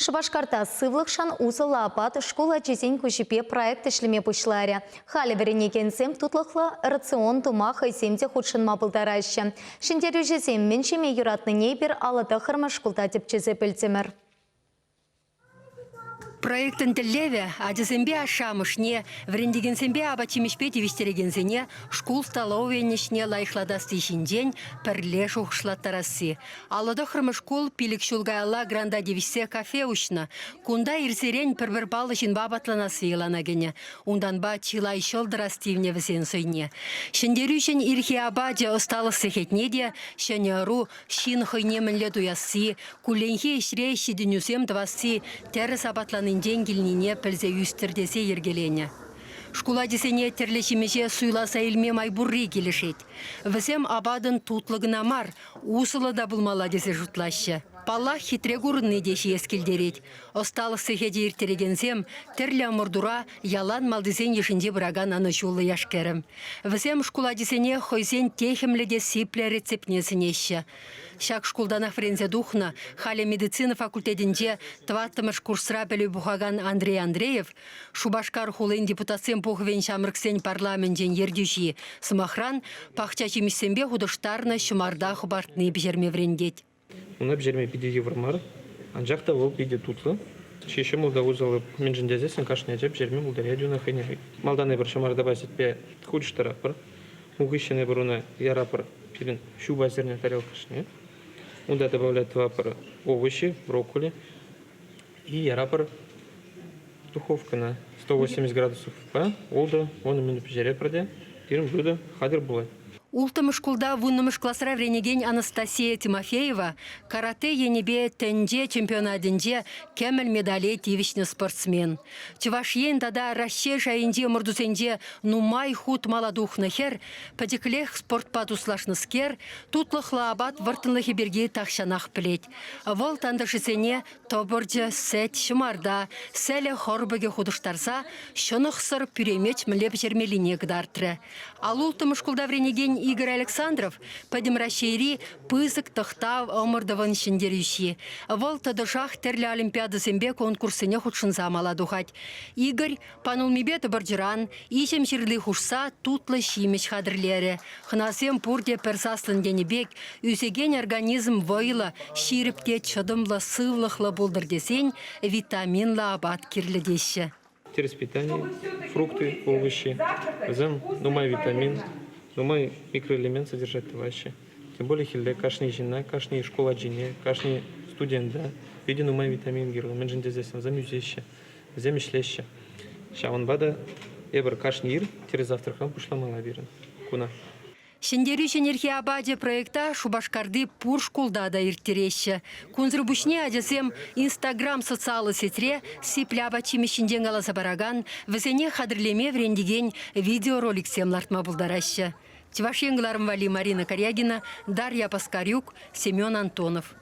Шупашкарта сывлӑхшӑн усӑллӑ апат шкул ачисен куҫӗпе проект ӗҫлеме пуҫларӗ. Халӗ вӗренекенсем тутлӑхлӑ рацион тума хӑйсем те хутшӑнма пултараҫҫӗ. Ҫӗнтерӳҫӗсем мӗн ҫиме юратнине эпир 59-мӗш шкулта тӗпчесе пӗлтӗмӗр. Проектӑн тӗллевӗ – ачасемпе ашшӗ-амӑшне, вӗрентекенсемпе апат-ҫимӗҫпе тивӗҫтерекенсене шкул столовӑйӗн ӗҫне лайӑхлатасси ҫинчен пӗрле шухӑшлаттарасси. 59-мӗш шкул пилӗк ҫул каялла гранта тивӗҫсе кафе уҫнӑ. Кунта ирсерен пӗр-пӗр паллӑ ҫынпа апатланасси йӑлана кӗнӗ. Унтанпа чылай ҫӑлтӑр астивнӗ вӗсен сӑйне. Ҫӗнтерӳҫӗн ирхи апачӗ ӑсталӑх сехетне те ҫӗнӗ ӑру ҫын хӑйне мӗнле туясси, кулленхи ӗҫре ҫитӗнӳсем тӑвасси тӗрӗс апатланнинчен килнине пӗлсе ӳстӗр тесе йӗркеленӗ. Шкул ачисене тӗрлӗ ҫимӗҫе суйласа илме май пурри килӗшет. Вӗсем апатӑн тутлӑ кӑна мар, усӑллӑ та пулмалла тесе шутлаҫҫӗ. Паллах, хитре курӑнни те ҫиес килтерет. Ӑсталӑх сехечӗ ирттерекенсем тӗрлӗ ӑмӑртура ялан малтисен йышӗнче пыракан ӑнӑҫуллӑ яш-кӗрӗм. Вӗсем шкул ачисене хӑйсен техӗмлӗ те сиплӗ рецептне сӗнеҫҫӗ. Ҫак шкултанах вӗренсе тухнӑ, халӗ медицина факультетӗнче тӑваттӑмӗш курсра пӗлӳ пухакан Андрей Андреев Шупашкар хулин депутатсен пухӑвӗн ҫамрӑксен парламенчӗн ертӳҫи, сӑмахран, пахча ҫимӗҫсемпе хутӑштарнӑ ҫӑмарта хӑпартни пӗҫерме вӗрентет. Ӑна пӗҫерме питӗ йывӑр мар, анчах та вӑл питӗ тутлӑ. Чи ҫӑмӑл та усӑллӑ, мӗншӗн тесессӗн кашни ача пӗҫерме пултарать ӑна хӑйне хӑй. Малтан эпир ҫӑмартапа сӗтпе хутӑштаратпӑр. Ун хыҫҫӑн эпир ӑна яратпӑр пирӗн ҫупа сӗрнӗ тарелка ӑшне. Унта добавлять тӑватпӑр овощи, брокколи и яратпӑр духовкӑна 180 градусовпа ултӑ вунӑ минут пӗҫеретпӗр те пирӗн блюдо хатӗр пулать. Улттӑмӗш шкулта вуннӑмӗш класра вӗренекен Анастасия Тимофеева каратэ енӗпе тӗнче чемпионатӗнче кӗмӗл медале тивӗҫнӗ спортсмен. Чӑваш Ен тата Раҫҫей шайӗнчи ӑмӑртусенче нумай хут мала тухнӑ хӗр, пӗчӗклех спортпа туслашнӑскер, тутлӑхлӑ апат вӑрттӑнлӑхӗ пирки тахҫанах пӗлет. Вӑл тантӑшӗсене тӑпӑрчӑ, сӗт, ҫӑмарта, сӗлӗ хӑрпӑкӗ хутӑштарса ҫӑнӑхсӑр пӳремеч мӗнле пӗҫермеллине кӑтартрӗ. Ал улттӑмӗш шкулта вӗренекен Игорь Александров Пӗтӗм Раҫҫейри пысӑк тӑхтав ӑмӑртӑвӑн ҫӗнтерӳҫи. Вӑл тӑтӑшах тӗрлӗ олимпиадӑсемпе конкурссене хутшӑнса мала тухать. Игорь панулмипе тӑпӑрчӑран иҫӗм ҫырли хушса тутлӑ ҫимӗҫ хатӗрлерӗ. Хӑнасем пурте пӗр саслӑн тенӗ пек ӳсекен организм вӑйлӑ, ҫирӗп те чӑтӑмлӑ, сывлӑхлӑ пултӑр тесен витаминлӑ апат кирлӗ теҫҫӗ. Тӗрӗс питани, фрукты, овощи. Вӗсем нумай витамин, нумай микроэлемент содержать тӑваҫҫӗ. Тем более хӗлле кашни ҫынна, кашни шкул ачине, кашни студента питӗ нумай витамин кирлӗ. Мӗншӗн тесессӗн вӗсем ӳсеҫҫӗ. Вӗсем ӗҫлеҫҫӗ. Ҫавӑнпа та эпир кашни ир тӗрӗс завтракран пуҫламалла пирӗн куна. Ҫӗнтерӳ ҫӗнерхи апачӗ проекта Шупашкарти пур шкулта та ирттереҫҫӗ. Кунсӑр пуҫне ачасем Инстаграм социаллӑ сетьре сиплӗ апат-ҫимӗҫ ҫинчен каласа паракан, вӗсене хатӗрлеме вӗрентекен видеороликсем лартма пултараҫҫӗ. Чӑваш Ен кӑларӑм валли Марина Карягина, Дарья Паскарюк, Семен Антонов.